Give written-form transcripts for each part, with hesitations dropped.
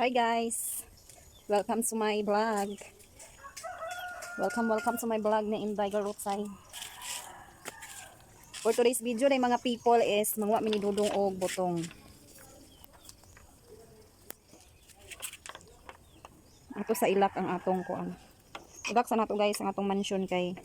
Hi guys! Welcome to my vlog. Welcome, welcome to my vlog na Inday Garutsay. For today's video na mga people is mangwa mi ni Dudong og butong. Ato sa ilak ang atong kuan. Ilak sa nato guys ang atong mansion kay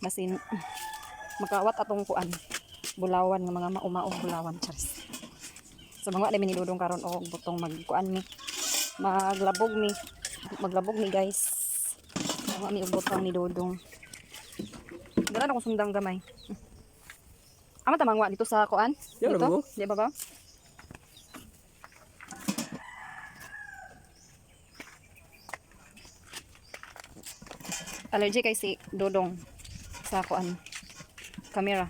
basin makawat atong kuan. Bulawan nga mga maumao bulawan, charis. So mangwa na mi ni Dudong karon og butong, magkuan mi. Maglabog mi. Maglabog mi, guys. Mangwa mi og butong ni Dudong. Dara na kong sundang gamay. Ama ta mangwa dito sa kuan? Di ba Dito? ba? Di ba ba? Allergic kay si Dodong sa kuan camera.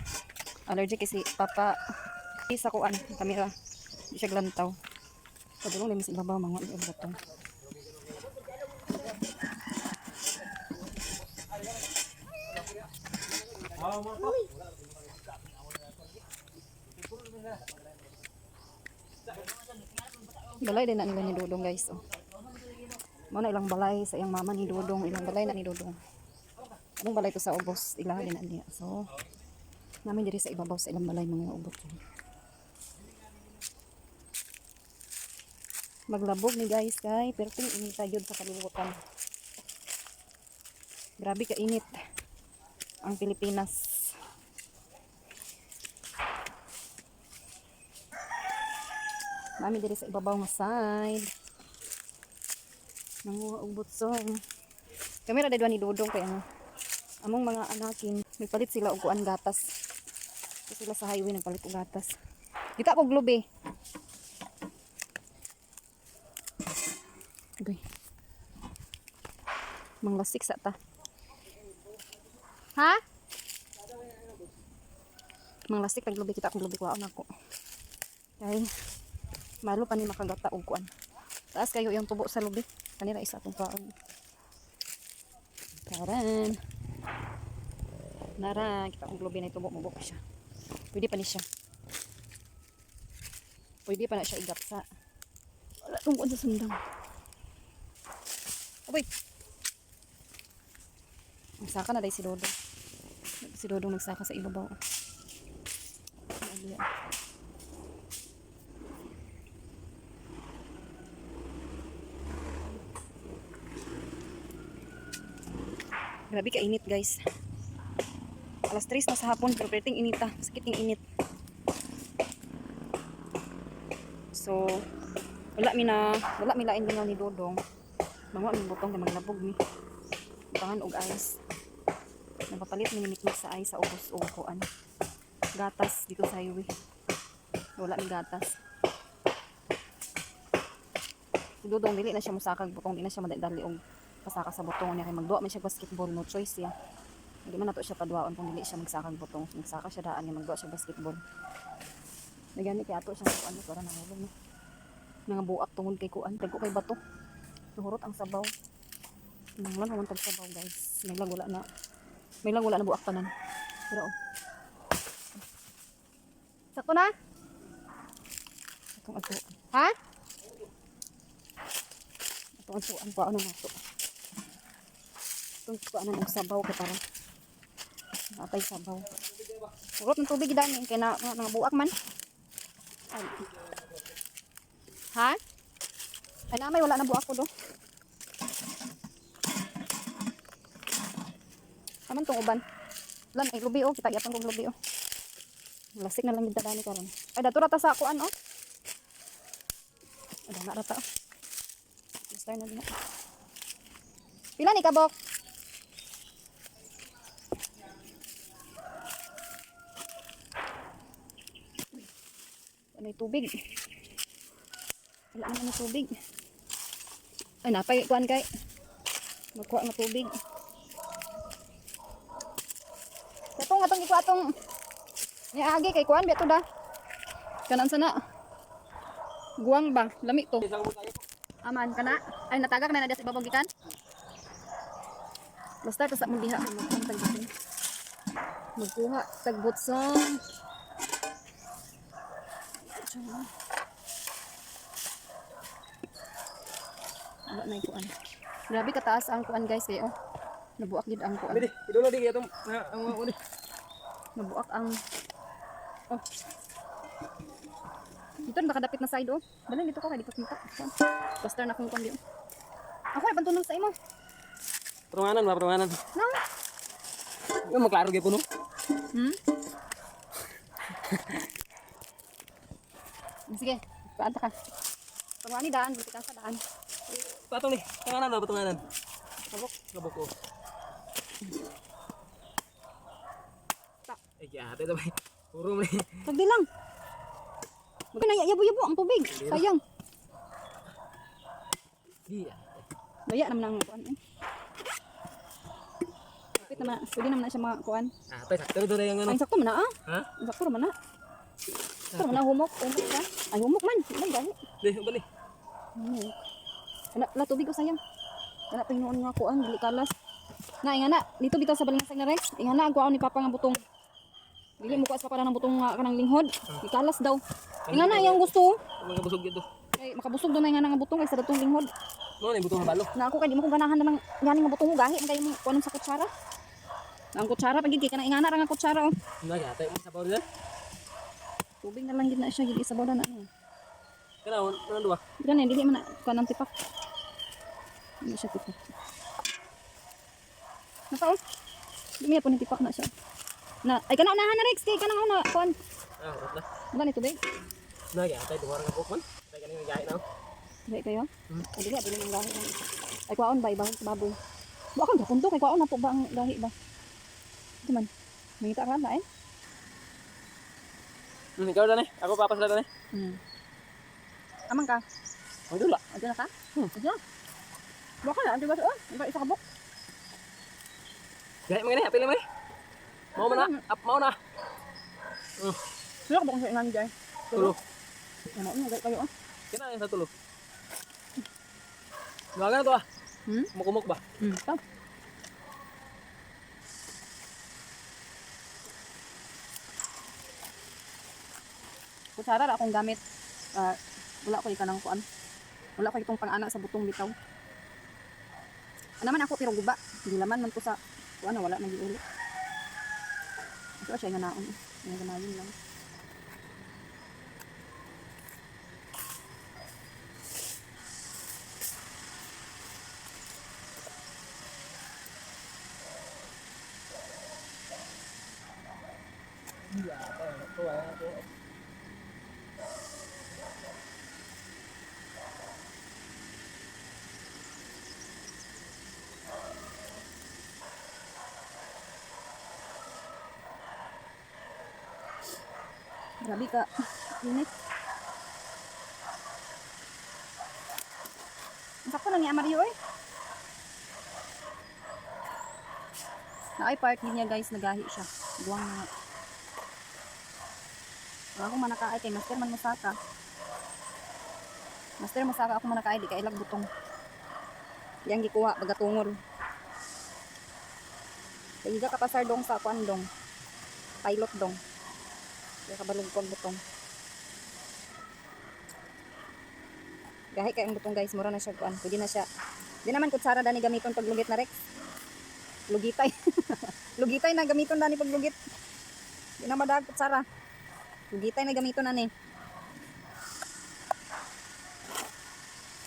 Allergic kay si Papa sa kuan camera. Di siya glantaw. Padulong na sa ibabaw, mga og butong. Balay din na nila ni Dodong, guys. Oh. Mao na ilang balay sa iyang mama ni Dodong, ilang balay na ni Dodong. Anong balay to sa ubos, ilaha din na niya. So, namin diri sa ibabaw sa ilang balay mga ubos. Maglabog ni guys kay perting inita gyud sa kalibutan. Grabe ka init ang Pilipinas. Mami diri sa ibabaw nga side. Nanguha og butsong. Kami ra ni Dodong kay ano. Among mga anakin, nagpalit sila og kuan, gatas. Ito sila sa highway nagpalit og gatas. Kita ko globe. Okay. Manglasik sa ta. Ha? Manglasik tag globe, kita akong globe, kuhaon ako. Kay malo pa ni makagata og kuan. Taas kayo yung tubo sa lubi. Kanira isa atong kaon. Karan. Nara, kita kong lubi na itubo mo siya. Pwede pa ni siya. Pwede pa na siya igapsa. Wala tong kuan sa sundang. Oh, wait. Nagsaka na dahil si Dodo. Si Dodo nagsaka sa ibabaw. Ano yan? Grabe ka init, guys. Alas 3 na sa hapon pero perting inita. Sakit yung init. So, wala mi lain ginaw ni Dodong. Mangwa mi butong kay maglabog mi. Butangan og ice. Napapalit mi ni Mikmik sa ice sa ubos og kuan. Gatas dito sa highway. Wala mi gatas. Si Dodong dili na siya musakag butong, di na siya madali og pasaka sa butong niya kay magduwa man siya basketball, no choice siya. Hindi man nato siya paduwaon kung dili siya magsakag butong. Magsaka siya daan niya, magduwa siya basketball. Nagani kay ato siya kuan para nahulog no. Nga buak tungod kay kuan, tagko kay bato. Nahurot ang sabaw. Nanglan man tag sabaw, guys. May lang wala na. May lang wala na buak tanan. Pero oh. Sakto na? Atong ato. Ha? Atong atuan pa ano nato. Itong kuanan og sabaw kay para natay sabaw. Urot ng tubig dani kay na nga buak man. Ay. Ha? Ay na may wala na buak ko do. Aman tong uban. Wala na lubi oh, kita gyapon kog lubi oh. Lasik na lang gid dani karon. Ay dato ra ta sa kuan oh. Ay dana ra ta oh. Start na din. Pila ni kabok? Wala may tubig. Wala naman may tubig. Ay, napay, kuan kay. Magkuha nga tubig. Katong atong ikuha atong niagi kay kuan biya to da. Kanan sana. Guwang ba? Lami to. Aman kana. Ay natagak na na diya sa ibabaw gikan. Basta ta sa mong diha magkuha tag Magkuha tag butsong. Wa na kuan. Grabe kataas ang kuan, guys, eh, oh. Nabuak gid ang kuan. Bidi, idulo di atong ang mga uli. Nabuak ang, oh. Dito na bakadapit na side, oh. Balay dito ko kay di ko kita. Basta na akong kuan di, oh. Ako ay pantunol sa imo. Patunganan ba, patunganan. No. Yung maklaro gyud no. Sige, paanta ka. Pangwani daan, buti ka sa daan. Patong ni, patunganan ba, patunganan. Kabok. Kabok ko. Ta. Ay, ate to bay. Puro man ni. Sagdi lang. Magka na yabo-yabo ang tubig. Sayang. Di. Baya naman ang kuan, eh. Kapit naman, pwede naman na siya mga kuan. Ate, sakto to na yung ano. Ay, sakto man na ah. Ha? Sakto man na. Sakto man na humok, humok ka. Ay, humok man. Ay, gani. Di, bali. Humok. Ana, la tubig ko, sayang. Ana pa hinuon nga kuan, dili kalas. Na inga na, dito bitaw sa balingasag na Rex. Inga na ang kuan ni Papa nga butong. Dili mo kuha sa Papa ng butong nga kanang linghod. Ikalas daw. Inga na iyang gusto. Mga busog gyud to. Kay makabusog do na inga na nga butong kaysa datong linghod. Mo ni butong balo. Na ako kay di mo ko ganahan namang gani nga butong, gahi man kayo mo kuan sa kutsara. Na ang kutsara pag gid kay kanang ingana ra nga kutsara, oh. Na ate, mo sabaw diyan. Tubig na lang gid na siya gid isabaw na na niya. Kana ano duwa? Gani dili man na kuan ang tipak. Hindi siya tipak. Napa, oh. Dumi po ni tipak na siya. Na ay kana unahan na Rex kay kanang una kuan. Ah, urot na. Wala ni tubig. Na ate, duwa ra ka buk man. Tay kani gahi na. Dili kayo? Ay dili dili man gahi lang. Ay kwaon ba ibang sa baboy. Wa akong gapunto kay kwaon na po ba ang gahi ba? Ito man. Mangita ra ba eh? Ikaw dani. Ako papasla dani. Amang ka. Ang dula. Adyo na ka? Adyo. Baka na, adyo ba siya? Oh, iba isa ka buk. Gahi man gani, apil man. Mao man na, up mao na. Sila ka ba kung sa ingan dyan? Tulo. Ano, ano, kayo, oh. Kina sa tulo. Duwa na to ah. Mukumok ba? Ito. Kutsara ra akong gamit. Ah, wala ko ikanang kuan. Wala ko itong pang-ana sa butong bitaw. Ano man ako pero guba. Gilaman man ko sa kuan na wala man giuli. Ito siya nga naon. Nga gamayon lang. Grabe ka. Init. Ang sakto lang ni Amario eh. Naay part din niya, guys, nagahi siya. Guwang na nga. Wala akong manakaay kay Master man musaka. Master musaka ako manakaay di kailag butong. Yang gikuha bagatungol. Kay ka kapasar dong sa kuan dong. Pilot dong. Kaya kabalog ko ang butong. Gahi kay ang butong, guys, mura na siya kuan. Pwede na siya. Di naman kutsara dani gamiton pag lugit na Rex. Lugitay. Lugitay na gamiton dani pag lugit. Di na madag kutsara. Lugitay na gamiton ani.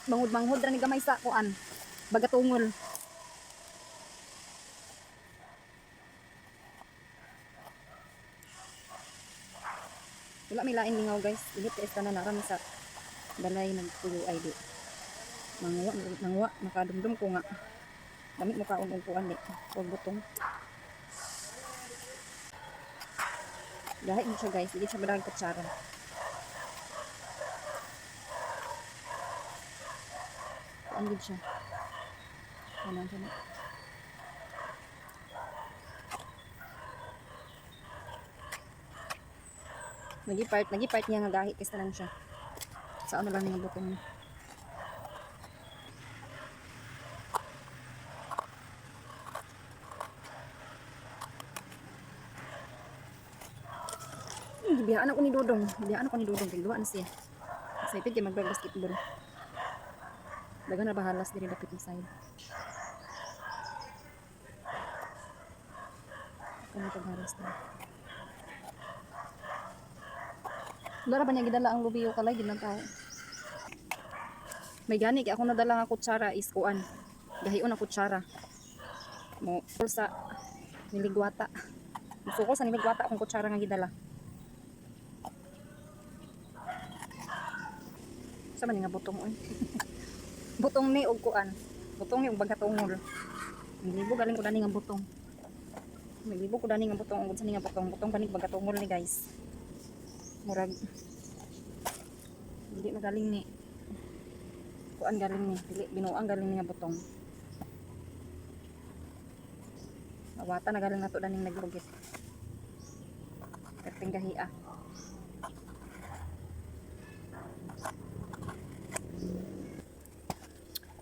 Mangud-manghod ra ni gamay sa kuan. Bagatungol. Wala may lain lingaw, guys. Init kay na naram sa balay nagpuyo ay di. Manguwa, manguwa, makadumdum ko nga. Dami mo kaon og kuan di. Og butong. Gahi mo siya, guys, dili siya madag kutsara. Kuan gid siya. Ano siya na? Nagi part niya nga gahi kaysa lang siya. Sa ano lang nga butong niya. Gibiyaan ako ni Dodong. Gibiyaan ako ni Dodong. Kay duwa na siya. Excited kay mag-basketball. Daghan na bahalas diri dapit na side. Kani paghalas na. Wala ra ba niya gidala ang lubiyo kalay gid lang tao. May gani kay ako nadala nga kutsara is kuan. Gahion ang kutsara. Mo sa niligwata. Musukol sa niligwata akong kutsara nga gidala. Sa man nga butong oy. Butong ni og kuan. Butong ni og bagatungol. Milibo galing ko dani nga butong. Milibo ko dani nga butong ug sa ni nga butong. Butong kanig bagatungol ni, guys. Murag dili magaling ni kuan galing ni dili binuang galing ni nga butong. Awata na galing nato daning naglugit. Perting gahia.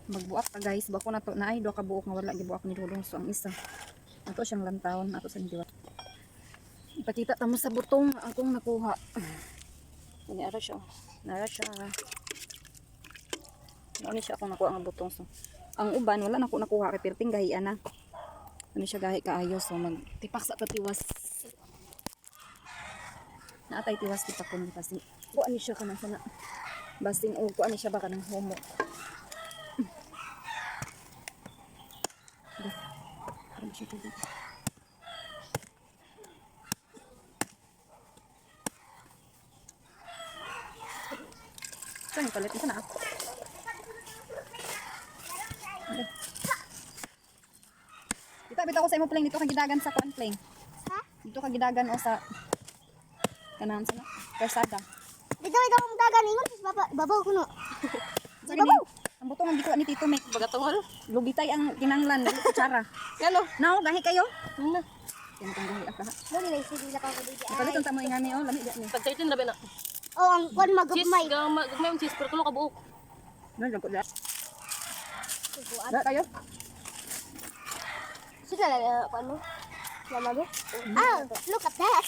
Magbuak ka, guys, bako na to na ay duha ka buok nga wala gibuak ni Dudong, so ang isa ato siyang lantawon ato sa giwat. Ipakita ta mo sa butong nga akong nakuha. Ini ara siya, oh. Nara siya. Ano ni siya akong nakuha nga butong, so ang uban wala na ko nakuha kay perting gahian na. Ano siya gahi kaayo, so magtipak sa tatiwas. Naatay tiwas tipakon kasi kuan ni siya kanang sana. Basing og kuan ni siya ba kanang humok. Parang siya tubig. Saan yung palit? Saan na ako? Dito, bitaw ko sa imo, pling. Dito ka gidagan sa kuan, pling. Ha? Dito ka gidagan o sa kanahan sa na? Persada. Dito ikaw ang dagan ingon sis baba babaw kuno. Sa gani, ang butong ang gikuha ni Tito Mick. Bagatungol. Lugitay ang kinanglan, dili kutsara. Gano? Nao, gahi kayo. Na. Yan ang gahi ka. Mo ni sige sa ko dito. Kapalit ang tamo ingani oh, lami di ni. Tag 13 na ba na? Oh, ang kwan Cheese, magugmay. gagmay ang cheese pero tulo ka buok. No, lang ko da. Da kayo. Sila la kwan mo. Mama mo. Oh, look at that.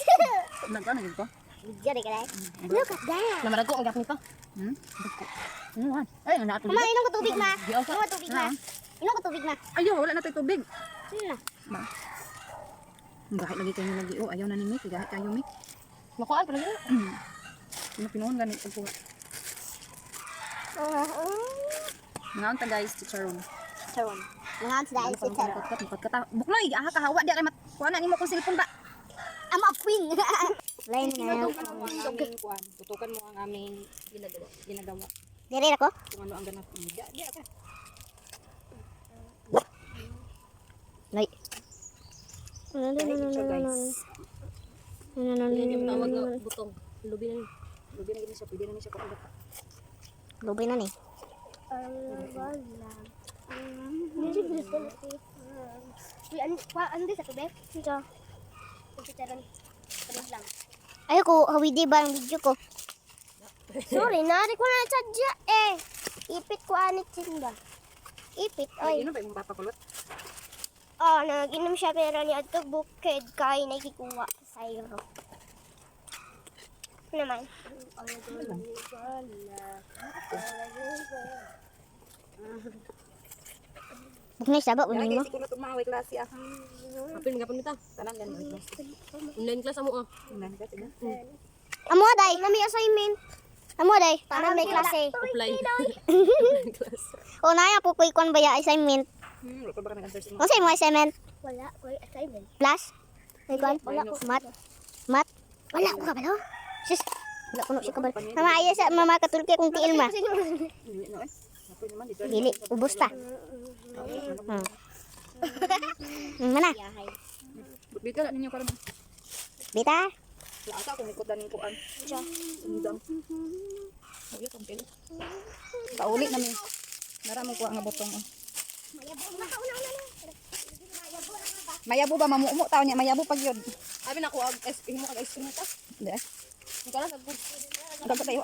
Nagkano gid ko? Video ka dai. Look at that. Namarago ang gapon nito. Dako. Ano an? Ay, ang nato. Mama, inom ko tubig ma. Di ako. Inom ko tubig ma. Inom ko tubig ma. Ayo, wala na tayo tubig. Sino na? Ma. Ang gahi lagi kayo lagi. Oh, ayaw na ni Mick. Gahi kayo, Mick. Nakuan pa lagi. Ano pinuon gani pagkuha. Mga unta, guys, chicharon. Charon. Mga sa dahil si Charon. Mukot mukot kata. Buknoy, aha kahawa di kay mat. Kuha na nimo kong cellphone ba. I'm a queen. Lain na. Tutukan mo ang aming ginagawa. Ginagawa. Dire ako. Kung ano ang ganap. Di, di ka. Nay. Gahi siya, guys. Hindi mo tawag nga butong. Lubi na ni. Lubi na gini siya, pwede na ni siya kapag. Lubay na ni. Ay ko, hawidi ba ang video ko? Sorry, nari ko na sadya eh. Ipit ko anit sinda. Ipit, Ay, oy. ano ba yung papakulot? Oh, nag-inom siya pero ni adto bukid kay nakikuha sa iro. Ano naman? Buknay saba Gahi uno mo. guys, ikulot og mga way klase ah. Apil gapon nita. Tanan gani way klase. Online class amo ah. Tingnan ka, tingnan. Amo day, nami assignment. Amo day, para may klase. Offline. Offline class. O naya po koy kwan ba ya assignment? Wala pa ba ka nag-answer sa imo? Unsa imo assignment? Wala koy assignment. Plus? May kwan? Wala ko. Mat? Mat? Wala ko kabalo. Sus, wala ko no siya kabalo. Mama ayaw sa mama katulki kong tiil ma. Dili no eh. Apoy naman dito. Dili, ubos ta. Mana? Bita na ninyo karon. Bita? Wala ka kung ikot daning kuan. Undang. Uy, kung pili. Pauli na mi. Nara mo kuha nga butong oh. Mayabo ba mamumo taw niya mayabo pag yun. Abi na ko ag ice cream mo kag ice cream ta. Hindi eh. Ikaw lang sa Dapat tayo.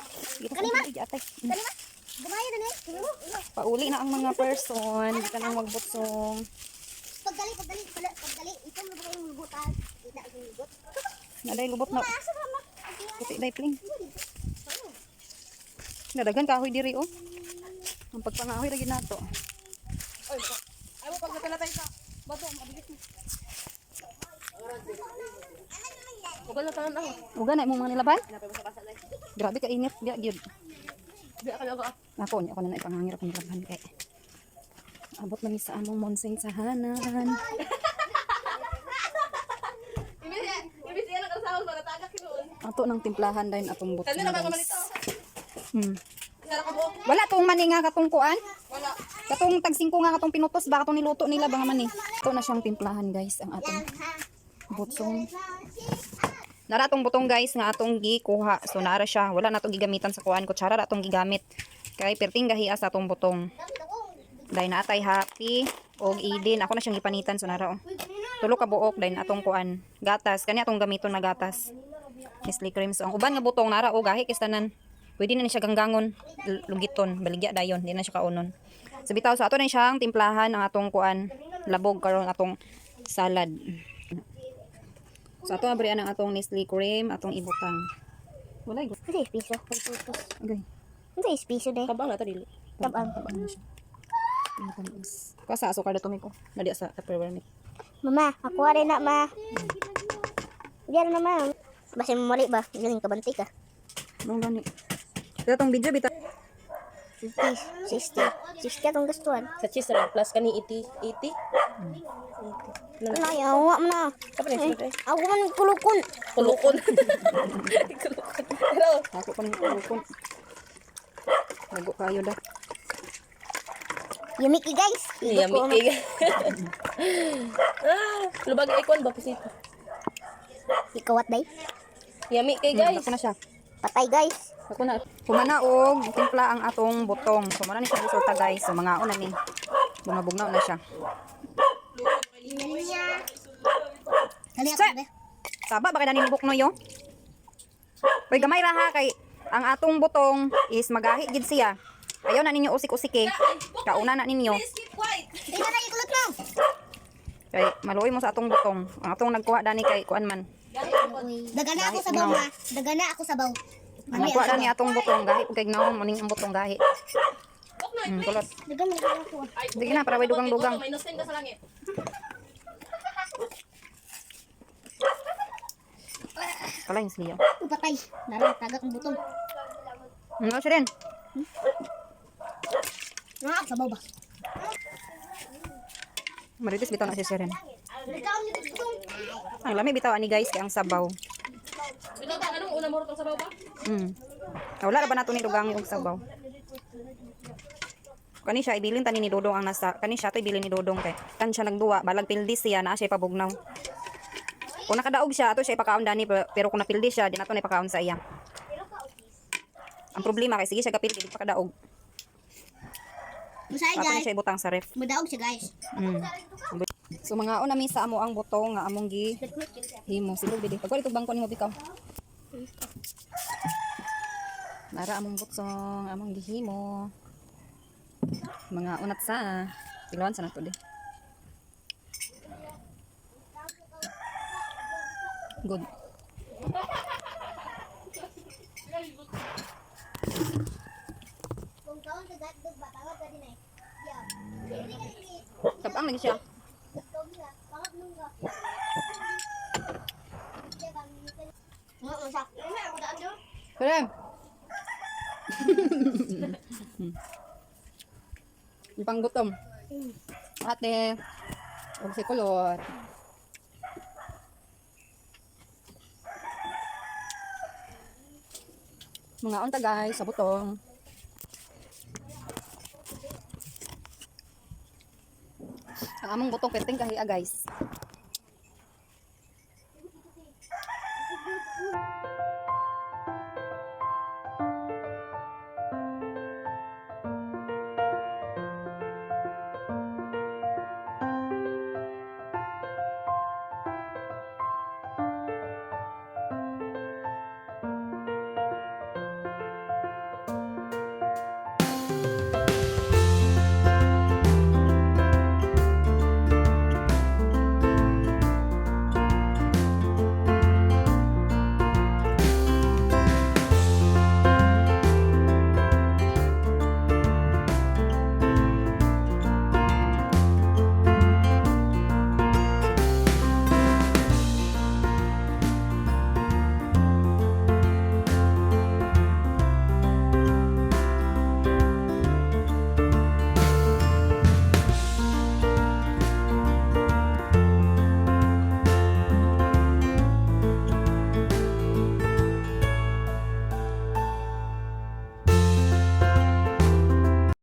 Kanima? Atay. Gumaya na ni. Pauli na ang mga person. Hindi ka nang magbutsong. Pagdali, pagdali, pagdali. Ikaw mo ba kayong lubutan? Kita akong lubot. Naday lubot na. Asa ka ma? Puti day pling. Nadagan kahoy diri oh. Ang pagpangahoy ra gid nato. Ay mo pag natala tayo sa bato, mabilis mo. Ugal na tanan ako. Uga na imong mga nilaban? Napay mo sa basa dai. Grabe ka init biya gyud. Di ka lang ah. Ako niya ako na naipangangir akong nilabhan kay. Abot na mi sa among monseng sahanan. Ibis iya lang kasama ba natagak noon. Ato nang timplahan dayon atong butong. Kani na ba guys. manito? Sara ka buok. Wala tong mani nga katong kuan. Wala. Katong tag 5 nga katong pinutos ba katong niluto nila ba nga mani. Ito na siyang timplahan, guys, ang atong butsong. Nara atong butong, guys, nga atong gikuha. So naara siya, wala na atong gigamitan sa kuan, kutsara ra atong gigamit. Kay perting gahia sa atong butong. Dahil na atay happy og idin ako na siyang gipanitan, so nara oh. Tulo ka buok dahil atong kuan gatas kani atong gamiton na gatas. Nestle cream. So ang uban nga butong nara oh gahi kay tanan. Pwede na ni siya ganggangon, lugiton, baligya dayon, di na siya kaunon. So bitaw, so ato na siyang timplahan ang atong kuan labog karon atong salad. So ato abrian ang atong Nestle cream, atong ibutang. Wala go. Ano yung piso? Pagputos. Okay. Ano yung piso de? Kabang na ta dili. Tabang. Tabang na siya. Matamis. Kuha sa asukar na tumiko. Nadi sa Tupperware ni. Mama, ako rin na ma. Diyan na ma. Basin mo mali ba? Galing kabantay ka. Mao gani. Ito tong video bitaw. 50, 60. 60 akong gustuhan. Sa cheese ra plus kani 80, 80. Ano, yawa mo na. Kapan ni sila? Ako man kulukon. Kulukon. Kulukon. Pero Ako pa ning ulukon. Lago kayo da. Yumiki guys. yummy kay. Ah, lubag ikon ba pisito. Ikawat day. Yummy kay guys. Ako na siya. Patay guys. Ako na. Humana og timpla ang atong butong. So mao na ni siya resulta, guys. So mga una ni. Bugnaw na siya. Dali Sa! Saba ba kay nani bukno yo? Uy, gamay ra ha kay ang atong butong is magahi gid siya. Ayaw na ninyo usik-usik eh. Kauna na ninyo. Please keep quiet. Tingnan na ikulot mo. Kay maluoy mo sa atong butong. Ang atong nagkuha dani kay kuan man. Dagana ako sabaw ma. Dagana ako sabaw. Ang nagkuha dani atong butong gahi pag kay gnaw mo ning ang butong gahi. Kulot. Dagana ako. Sige na para way dugang-dugang. Minus 10 ka sa langit. Kala yung sliyo. Upatay. Nara tagak ang butong. Ano siya rin? Nga ako sabaw ba? Marites bitaw na si Seren. Nagkaon yung butong. Ang lami bitaw ani, guys, kay ang sabaw. Bitaw ta anong una mo tong sabaw ba? Ah, wala ra ba nato ni dugang yung sabaw? Kani siya ibilin tani ni Dodong ang nasa kani siya to ibilin ni Dodong kay kan siya nagduwa balag pildi siya naa siya pabugnaw. Kung nakadaog siya ato siya ipakaon dani pero, pero kung napildi siya di nato na ipakaon sa iya. Ang problema kay sige siya gapildi di pa kadaog. Masay Ato na guys. siya ibutang sa ref. Mudaog siya guys. So mga una mi sa amo ang butong nga among gi himo silog dili. Pagkuha itong bangko nimo bikaw. Nara among butsong among gihimo. Mga unat sa tiluan sa nato di. Good. Kung kaon sa gatdog ba tawag ka din ay. Tabang lagi siya. Kare. Yung panggutom. Ate, huwag si kulot. Mga unta, guys, sa butong. Ang among butong perting kahia, guys.